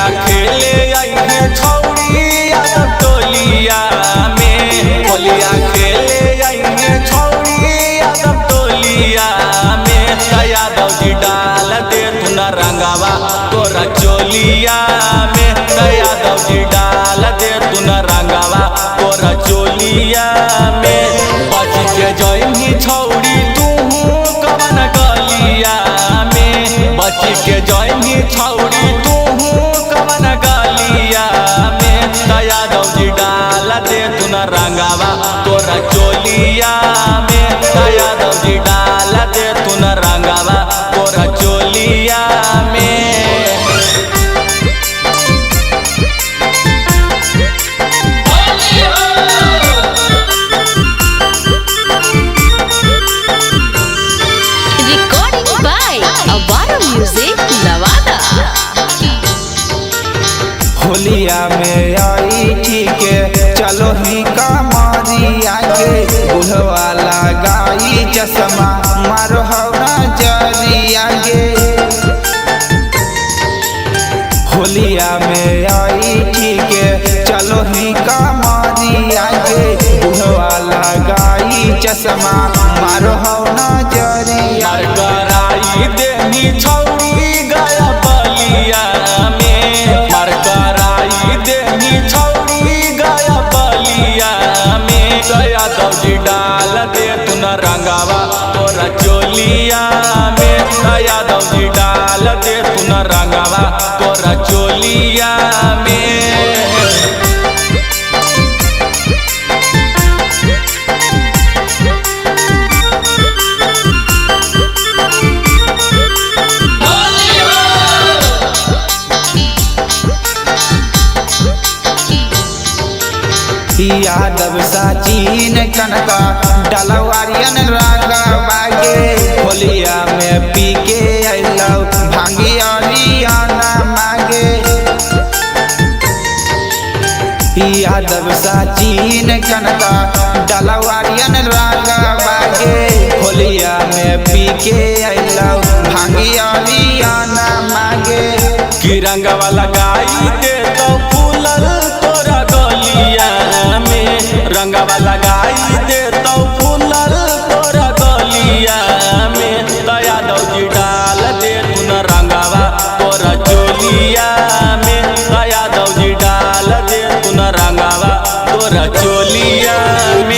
होलिया खेले आई छौड़ी यादव टोलिया में। होलिया खेले आई छौड़ी यादव टोलिया में। यादव जी डाल दे तू न रंगावा तोरा चोलिया में। यादव जी डाल दे तू न रंगावा तोरा चोलिया में। बच के जइनी छौड़ी तू कवन गलिया में। बच के जइनी छौड़ी तू कवन गलिया में। यादव जी डाल दे तू न रंगावा तोरा चोलिया में। यादव जी डाल दे तू न रंगावा तोरा चोलिया में। Recording by Avara Music Navada. होलिया में आई ठीक चलो ही कमरिया के बुढ़वा लगाई चश्मा मारो हवना जरिया के। होलिया में आई ठीक चलो ही कमरिया के बुढ़वा लगाई चश्मा मारो हवना जरिया। मार कराई देनी छौड़ी गया बलिया में। मार कराई देनी छौड़ी गया बलिया में। यादव जी डाल दे तू न रंगावा तोरा चोलिया में। यादव जी डाल दे तू न रंगावा तोरा चोलिया में। यादव सचिन कनका डलवारियन रंगवागे। होलिया में पी के अइलौ भांगी अरियाना मागे। यादव सचिन कनका डलवारियन रंगवागे। होलिया में पी के अइलौ भांगी अरियाना मागे। कि रंगवा लगाई दे तो फूलल तोरा गलिया में। रंगवा लगाई दे तो फूलल तोरा गलिया में। यादव जी डाल दे तू न रंगावा तोरा चोलिया में। यादव जी डाल दे तू न रंगावा तोरा चोलिया में।